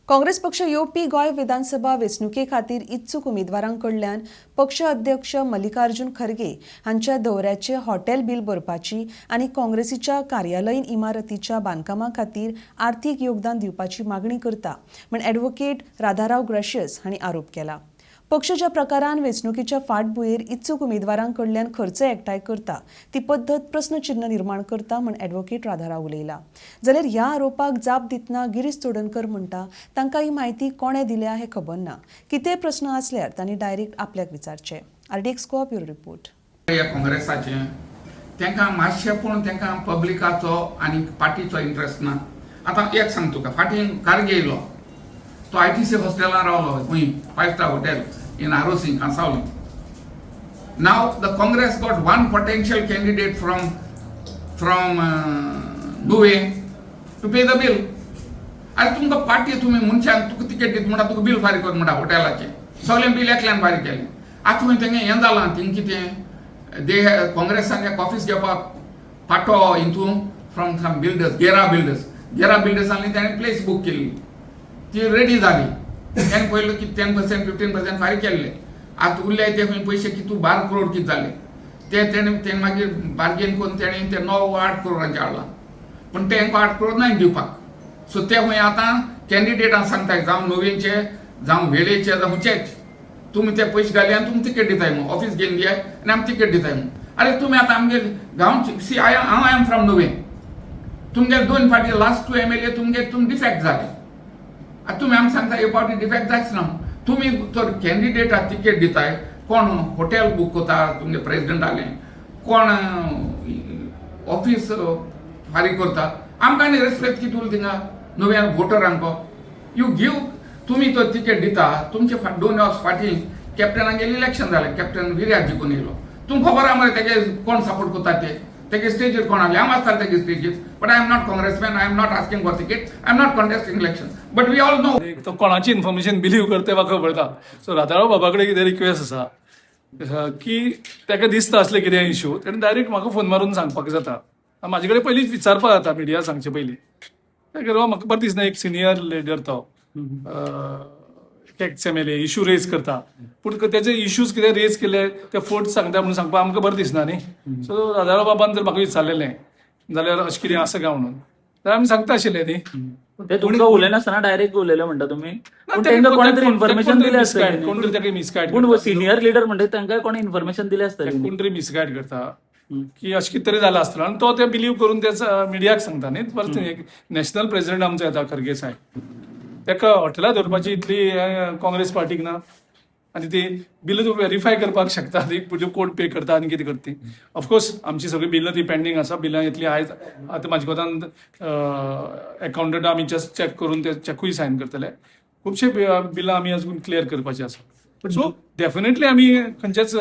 काँग्रेस पक्ष येवपी गोंय विधानसभा वेंचणुके खातीर इत्सूक उमेदवारां कडल्यान पक्ष अध्यक्ष मल्लिकार्जुन खरगे हांच्या दौऱ्याचे हॉटेल बील भरपाची आनी काँग्रेसीच्या कार्यालयीन इमारतीच्या बांदकामा खातीर आर्थीक योगदान दिवपाची मागणी करता म्हण ॲडव्होकेट राधाराव ग्रेशियस हांणी आरोप केला. पक्ष ज्या प्रकारान वेंचणुकेच्या फाटभुंयेर इत्सूक उमेदवारां कडल्यान खर्च एकठांय करता ती पद्दत प्रस्नचिन्न निर्माण करता म्हण ॲडव्होकेट राधाराव उलयला. जाल्यार ह्या आरोपाक जाप दितना गिरीश चोडणकर म्हणटा, तांकां ही म्हायती कोणें दिल्या हें खबर ना. कितेंय प्रस्न आसल्यार तांणी डायरेक्ट आपल्याक विचारचें. आरडीएक्स को ब्युरो रिपोर्ट. ह्या काँग्रेसाचें तांकां मातशें पूण तांकां पब्लिकाचो आनी पार्टीचो इंट्रस्ट ना. आतां एक सांग तुका, फाटीं कारगे येयलो, तो आयटीसी हॉस्टेलान रावलो खंय, five star hotel in Arossim, Cansaulim. Now the Congress got one potential candidate from Nuvem to pay the bill. आनी तुमकां पार्टी, तुमी मनशांक तुका तिकेट दिता म्हणटा, तुका बील फारीक कर म्हणटा. हॉटेलाचें सगळें बील एकल्यान फारीक केलें. आतां खंय तेंगे हें जालां, थिंग कितें, दे काँग्रेसान एक ऑफीस घेवपाक पाटो हितून from some builders, Gera builders. Gera बिल्डर्सांनी ताणें प्लेस बूक केल्ली, ती रेडी जाली. ताणें पयलो की 10%, 15% फारीक केल्ले. आतां उरले ते खंय पयशे कितू, 12 करोड कितें जाले ते. तेणें तेणें मागीर बार्गेन करून तेणें ते 9 8 करोडांचे हाडला, पूण तेंकां 8 करोड नाय दिवपाक. सो ते खंय आतां कॅन्डिडेटांक सांगताय, जावं नुवेंचे, जावं वेळेचे, जावं खंयचेच, तुमी ते पयशे घाले आनी तुमी तिकेट दिताय म्हूण, ऑफीस घेवन दियाय आनी आमी तिकेट दिताय म्हूण. अरे, तुमी आतां आमगे गांवची, सी, I हांव I am from Nuvem. तुमगे दोन फावटी, लास्ट टू एमएलए तुमगे, तुमी डिफेक्ट जाले. आतां तुमी आमकां सांगता हे फावटी डिफेक्ट जायच ना. तुमी तर कॅन्डिडेटाक तिकेट दिताय, कोण हॉटेल बूक करता तुमगे प्रेजिडेंटालें, कोण ऑफीस फारीक करता. आमकां आनी रेस्पेक्ट कितें उरता थिंगा नुव्यान वोटरांक? You give, तुमी तो तिकेट दिता. तुमचे 2 वर्स फाटीं कॅप्टनागेर इलेक्शन जालें, कॅप्टन विर्यात जिखून येयलो. तुमकां खबर आहा मरे तेगे कोण सपोर्ट करता ते, तेगे स्टेजीर कोण आसले. हांव आसतालें तेगे स्टेजीर, but I am not Congressman, I am not asking for ticket, I am not contesting election, but we all know. तो कोणाची इन्फॉर्मेशन बिलीव करता तें म्हाका खबर ना. सो राधाराव बाबा कडेन कितें रिक्वेस्ट आसा की ताका दिसता असलें कितें इशू, तेणें डायरेक्ट म्हाका फोन मारून सांगपाक जाता. म्हाजे कडेन पयलींच विचारपाक जाता मिडिया सांगचे पयलीं. ताका म्हाका बरें दिसना, एक सिनियर लिडर तो एक्स एमएलए इशू रेज करता, पूण तेजे इश्यूज कितें रेज केले ते फट सांगता म्हणून सांगपाक आमकां बरें दिसना न्ही. सो राधाराव बाबान जर म्हाका विचारलेलें जाल्यार अशें कितें आसा काय म्हणून, जाल्यार आमी सांगता आशिल्ले न्ही. ते तुमकां उलयनासतना डायरेक्ट उलयले म्हणटा तुमी, ना, पूण ते तांकां कोणे तरी इन्फॉर्मेशन दिलें आसतलें. कोण तरी ताका मिसगायड. पूण सिनियर लिडर म्हणटा, तांकां कोणे इन्फॉर्मेशन दिलें आसतलें. कोण तरी मिसगायड करता की अशें कितें तरी जालां आसतलें आनी तो ते बिलीव करून ते मिडियाक सांगता न्ही. परत एक नॅशनल प्रेसिडेंट आमचो येता खरगे साहेब, ताका हॉटेलां दवरपाची इतली काँग्रेस पार्टीक ना. आनी ती बिलां तूं वेरीफाय करपाक शकता ती तुज्यो कोण पे करता आनी कितें करता ती. ऑफकोर्स आमची सगळीं बिलां ती पेंडींग आसा. बिलां येतली आयज. आतां म्हाजे कोतान एकाउंटंट आमी जस्ट चॅक करून ते चॅकूय सायन करतले. खुबशे बिलां आमी अजून क्लियर करपाची आसा. सो डेफिनेटली आमी खंयच्याच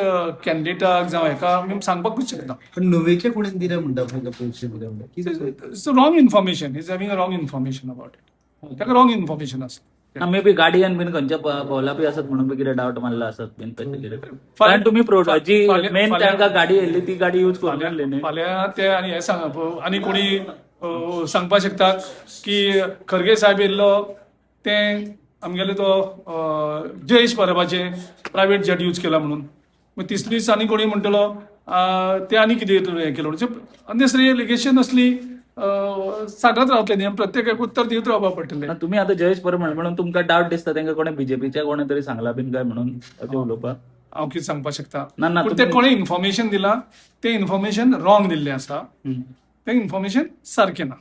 कॅन्डिडेटाक जावं हेका आमी सांगपाकूच शकना. पण नुवेच्या कोणी दिलं म्हणटा, पैसे दिले म्हणटा कितें? It's wrong information, is having wrong information about it. ताका रॉंग इन्फॉर्मेशन आसा. मे बी गाडयेन बीन खंयच्या भोवला बी आसत म्हणून बी कितें डावट मारला आसत बीन तशें कितें, कारण तुमी जी मेन तांकां गाडी येयल्ली ती गाडी यूज करून लागली न्ही. फाल्यां ते आनी हें सांग, आनी कोणी सांगपाक शकता की खरगे साहेब येयल्लो तें आमगेले तो जयेश परबाचे प्रायवेट जेट यूज केला म्हणून. मागीर तिसरीच आनी कोणी म्हणटलो ते आनी कितें हें केलं म्हणून. अननेसरी एलिगेशन असली सांगत रावतले न्ही, प्रत्येकाक उत्तर दिवत रावपाक पडटलें. ना, तुम्ही आता जयेश परब म्हणून तुमकां डावट दिसता तांकां कोणे बीजेपीच्या कोणे तरी सांगला बीन काय म्हणून अशें उलोवपाक? हांव कितें सांगपाक शकता? ना, ना, पूण ते तुमी- कोणे इन्फॉर्मेशन दिलां तें इन्फॉर्मेशन रॉंग दिल्लें आसा. तें इन्फॉर्मेशन सारकें ना.